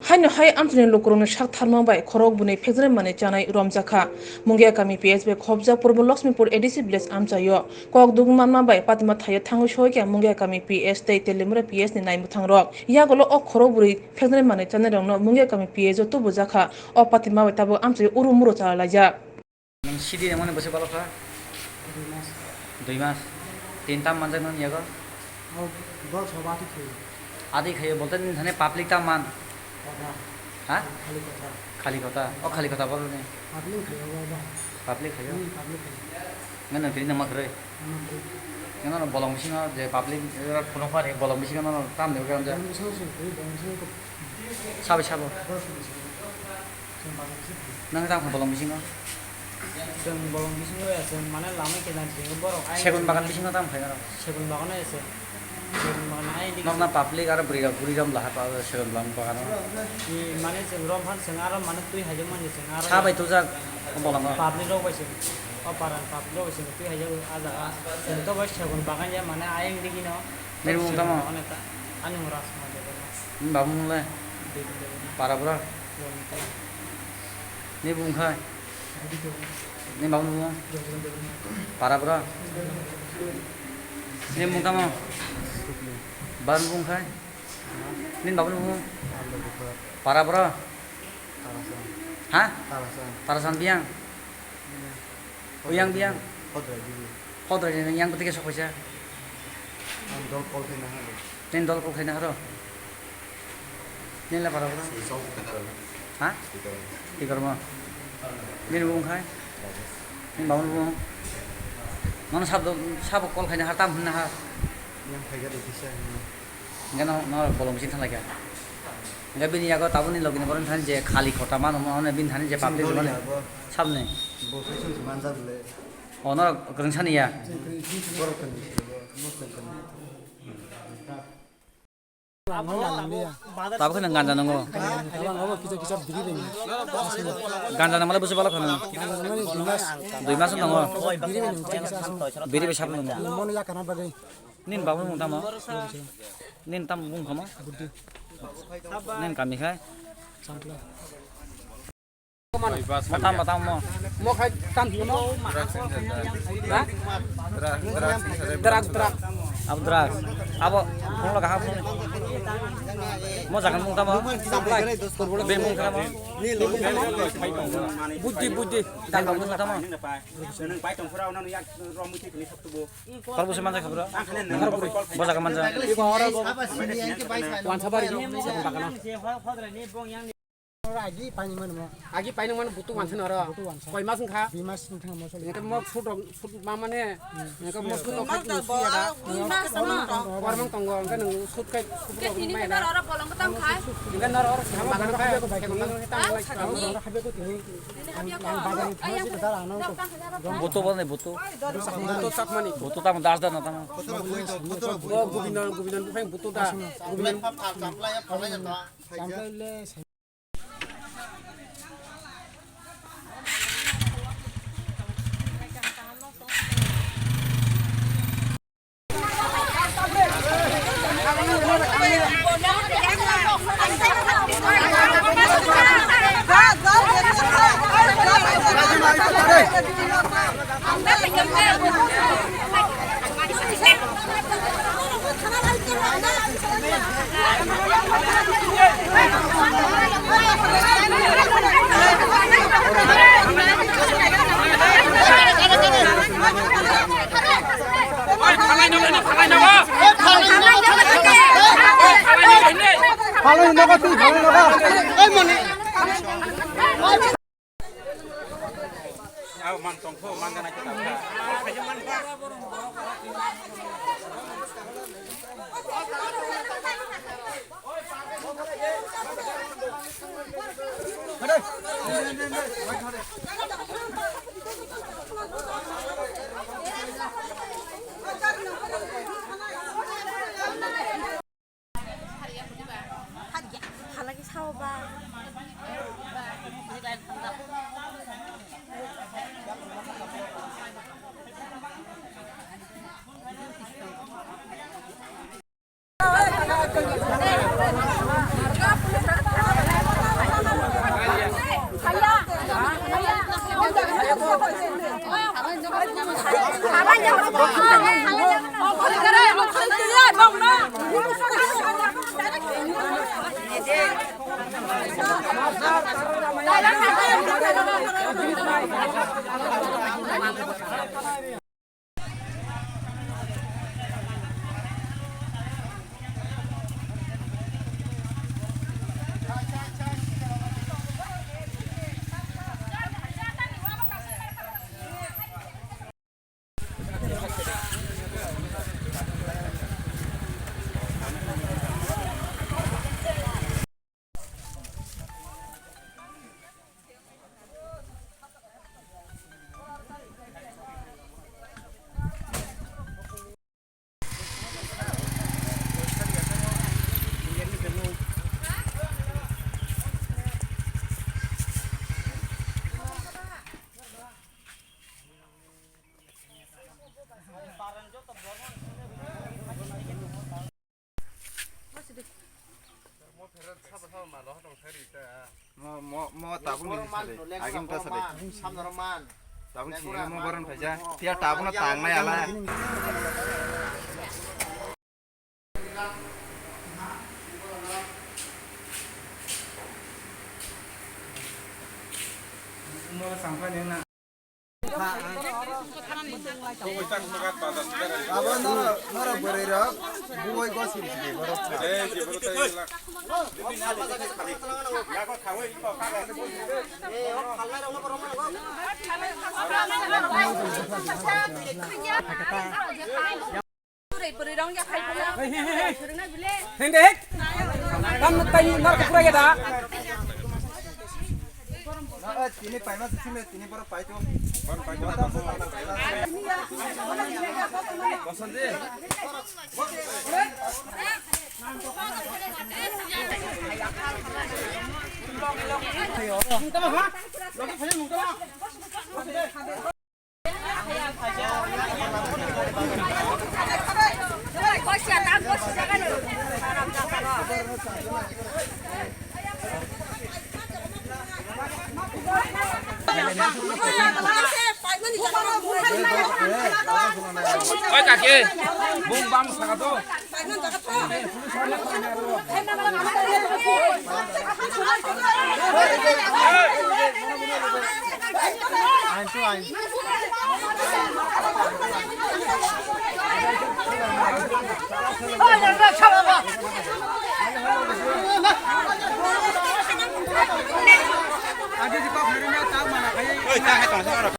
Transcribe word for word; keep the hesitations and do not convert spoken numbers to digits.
Haino hai amchaini lukurokni sak tharma bai khorok bwrwi phekjaknai manwi chanai romjakha. Mungia kami P S bai khopjak Purbo Lakshmipur A D C village amchaio kok dugwi manma bai patima thaio thangwi soikha Mungia kami P S tei Telimura P S ni naimwthangrok. Yagulo o khorok bwrwi phekjaknai manwi chanairokno Mungia kami P S o tubujakha. O patima bai tabuk amchaio uru muru chalalaijak. Nang sidi rengmani bwswk balo kha? Dui mas. Dui mas. Tin tam manjak nang yago? Oh, bol soba ati khayo. Adi khayo bolte nini thani public tam man. Kotha. Ha? Khali kotha. Khali kotha. O khali kotha bol ni. Public khayo ba ba. Public khayo. Hmm, public khayo. Nang nang tini nang ma khroi? Nang ma khroi. Nang nang bolong bisingo je public rat phunuk pari bolong bisingo nang tam de gram ja. Bolong bisingo sung khroi, bolong bisingo kok. Sabai sabo. Bolong bisingo. Nang tamo bolong bisingo? Chwng bolong bisingo ya, chwng mane lamai khe nang chwng borok ai. Segun bagan bisingo tamo khaina rok? Segun bagan ya chwng. Segun bagan ai dik. Nokna public aro bwrwi rok bwrwi rok lahar pa segun bagan bagano. Ni mane chwng rom phan chwng aro mane twi haijak mani chwng aro. Sabai tujak bolongo. Public rok bai chwng. O paran public rok bai chwng twi haijak a jaga. Chwng to bai segun bagan ya mane ayang digino. Nini mung tamo? Ani mung Rajkumar Debbarma. Nini babu mung le? Devi Debbarma. Para bura? Ni bung khai? Ni babu ni bung? Para bura? Ni bung tamo? Ban bung khai? Ni babu ni bung? Para bura? Ha? Tarasan biang? Uyang biang? Hodrai ni yang pati ke sok paisa? Ang dol kol khaina haro. Nini dol kol khaina haro? Nini la para bura? Song khaina haro. Ha? Speaker. Speaker mo? Nini bung khai? Nini babu bung? Nono sabo, sabo kol khaina har tam hwnna har? Yang phaiga de kisa. Hingke no, no bolong bising thanglai kha. Hingke bini yago tabukni logi ni borok thani je khali kota mano, mano bini thani je public mano. Sabni. Bo sui sui manjak le. O norok kwrwngsani ya? Borok kwrwngsani bo, mosle kwrwngsani. Tabuk nang ganja nango. Tabuk nango kisa kisa biri reng. Ganja nang male busi balok khana. Ganja nang mani dui mas. Dui mas nango. Biri reng kisa kisa. Biri be sab nango. Mono ya kana bagwi. Nin babu mung tamo? Nin tam bung khamo? Nin kami khai? Mo tam, mo tam mo. Mo khai tam mo. Ha? Drak, drak. Abo drak. Abo phung lo kaham phung. Mo jagan mung tamo? Be mung tamo? Buddi, buddi. Nin babu mung tamo? Kor busi manjak kha bro? Kor busi. Bo jaga manjak. Wansabari. Agi paini mano mo. Agi paini mano butu wansa noro. Butu wansa. Koi mas wngkha? Dui mas wngkha mo solo. Engke mo sut rok, sut ma mane. Engke mo sut rok khai tini suya da. Dui mas no. Kormang tongo, engke nung sut khai sut rok mai da. Engke noro oro sama bagan khai. Ko bai ko tini. Ang habe ko tini. Ang bazar ni thang si bazar ano. Butu bane butu. Butu sak mani. Butu tamo das da na tamo. O Gobindo, Gobindo buphang butu da. Gobindo. Phalwi nogo twi, phalwi nogo. Mo, mo, mo tabuk ni sale. Agim ta sale. Tabuk sini mo boron phaja. Tia tabuk na tang na yala. Mo sampai ni na. Abo noro, noro bwrwi rok, buwai gosim sidi borok sa. Hende hek. Kam tani nar ka pura geda. Tini paima sisi me tini pura pai tu. Oi kaki, bung bam saka to.